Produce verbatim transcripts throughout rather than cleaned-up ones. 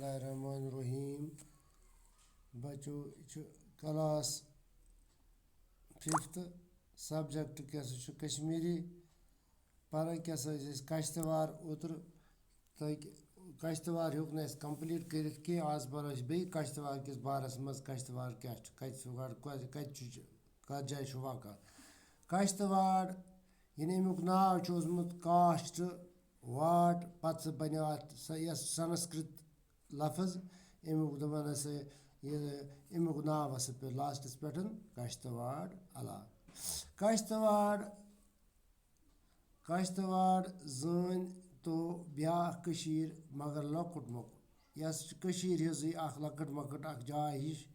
الرحمن الرحیم۔ بچو، یہِ چھُ class fifth، subject کیٛاہ سا چھُ؟ کشمیٖری۔ پران کیٛاہ سا ٲسۍ أسۍ؟ کشتوار۔ اوترٕ تہٕ کشتوار ہیوٚک نہٕ اَسہِ complete کٔرِتھ کینٛہہ۔ آز پرو أسۍ بیٚیہِ کشتوار کِس بارس منٛز، کشتوار کیٛاہ چھُ، کتہِ چھُ گۄڈٕ، کۄ-، کتہِ چھُ، کتھ جایہِ چھُ واقع۔ کشتواڑ، یعنی اَمیُک ناو چھُ اوسمُت کاشت واٹ، پتہٕ سُہ بنیو اَتھ سۄ یۄس سنسکرت لفظ، اَمیُک دَپان ہسا یہِ، اَمیُک ناو ہسا پیوٚو lastس پٮ۪ٹھ کشتواڑ علاقہٕ۔ کشتواڑ، کشتواڑ زٲنۍ تو بیٛاکھ کٔشیٖر، مگر لۄکُٹ مۄکُٹ۔ یۄس کٔشیٖرِ ہِنٛزٕے اَکھ لۄکٕٹ مۄکٕٹ اَکھ جاے ہِش۔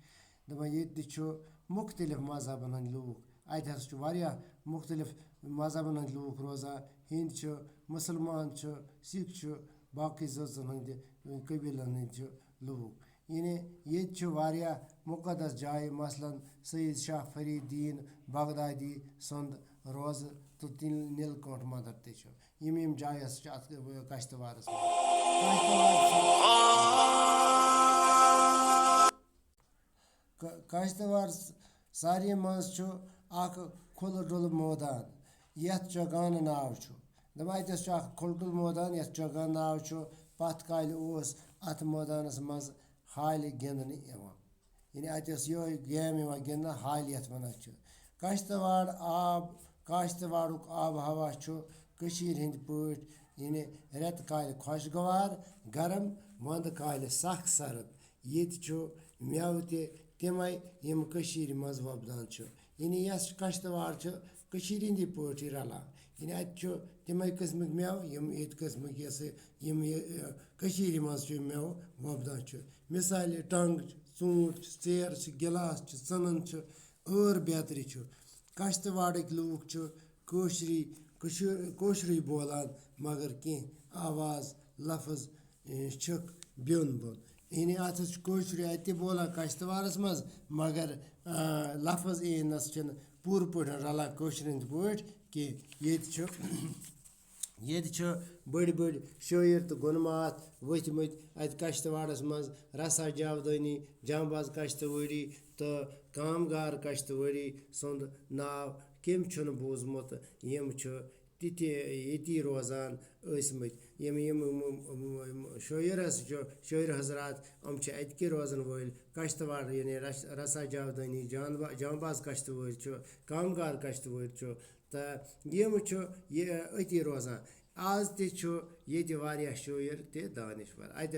دَپان ییٚتہِ تہِ چھُ مُختٔلِف مذہبَن ہٕنٛدۍ لوٗکھ۔ اَتہِ حظ چھُ واریاہ مُختٔلِف مذہبَن ہٕنٛدۍ لوٗکھ روزان۔ ہیٚنٛدۍ چھِ، مُسلمان چھِ، سِکھ چھِ، باقٕے زٲژَن ہٕنٛدۍ، قبیٖلَن ہٕنٛدۍ چھِ لوٗکھ۔ یعنی ییٚتہِ چھِ واریاہ مُقدس جایہِ، مثلاً سید شاہ فرید دیٖن بغدادی سُنٛد روزٕ تہٕ تِل-، نیل کنٹھ مندر تہِ چھُ۔ یِم یِم جایہِ ہسا چھِ اَتھ کشتوارَس منٛز۔ کشتوار چھِ، ک-، کشتوار ساروی منٛز چھُ اکھ کھُلہٕ ڈُلہٕ مٲدان، یَتھ چوگانہٕ ناو چھُ۔ دَپان اَتٮ۪س چھُ اکھ کھُلہٕ ڈُلہٕ مٲدان، یَتھ چوگانہٕ ناو چھُ۔ پَتھ کالہِ اوس اَتھ مٲدانَس منٛز ہالہِ گِنٛدنہٕ یِوان۔ یعنی اَتہِ ٲس یِہوٚے game یِوان گِنٛدنہٕ، ہالہِ یَتھ وَنان چھِ۔ کشتواڑ آب، کشتواڑُک آب و ہوا چھُ کٔشیٖرِ ہِنٛدۍ پٲٹھۍ، یعنی رٮ۪تہٕ کالہِ خۄشگوار، گرم، وَندٕ کالہِ سخ سرد۔ ییٚتہِ چھُ مٮ۪وٕ تہِ تِمَے، یِم کٔشیٖرِ منٛز وۄپدان چھُ۔ یعنی یۄس کشتواڑ چھِ کٔشیٖرِ ہِنٛدی پٲٹھۍ رَلان۔ یعنی اَتہِ چھُ تِمَے قٕسمٕکۍ مٮ۪وٕ، یِم ییٚتہِ قٕسمٕکۍ یۄس یِم یہِ، یہِ کٔشیٖرِ منٛز چھِ مٮ۪وٕ وۄپدان چھُ۔ مثالے ٹنٛگ چھِ، ژوٗنٛٹھۍ چھِ، ژیرٕ چھِ، گِلاس چھِ، ژٕنَن چھِ، ٲر بیترِ چھُ۔ کشتواڑٕکۍ لوٗکھ چھِ کٲشری، کٔشی-، کٲشرُے بولان، مگر کینٛہہ آواز، لفظ، اے، چھِکھ بیوٚن بیوٚن۔ یعنی اَتھ حظ چھُ کٲشرُے اَتہِ تہِ بولان کشتواڑَس منٛز، مگر، آ، لفظ یی نَس چھِنہٕ پوٗرٕ پٲٹھۍ رَلان کٲشرٮ۪ن ہِنٛدۍ پٲٹھۍ کینٛہہ۔ ییٚتہِ چھُ، ییٚتہِ چھِ بٔڑۍ بٔڑۍ شٲعر تہٕ گُنہٕ ماتھ ؤتھۍ مٕتۍ اَتہِ کشتواڑَس منٛز۔ رسا جاودٲنی، جانباز کشتوٲڑی تہٕ کامگار کشتوٲڑی سُنٛد ناو کٔمۍ چھُنہٕ بوٗزمُت؟ یِم چھِ تِتھِ ییٚتی روزان ٲسۍ مٕتۍ۔ یِم، یِم، یِم، یِم، یِم شٲعر حظ چھِ، شٲعر حضرات، یِم چھِ اَتِکی روزَن وٲلۍ۔ کشتواڑ، یعنی رس-، رسا جاودٲنی، جانبا-، جانباز کشتوٲڑۍ چھُ، کامگار کشتوٲڑۍ چھُ، تہٕ یِم چھِ یہِ أتی روزان۔ آز تہِ چھُ ییٚتہِ واریاہ شٲعر تہِ دانشور۔ اَتہِ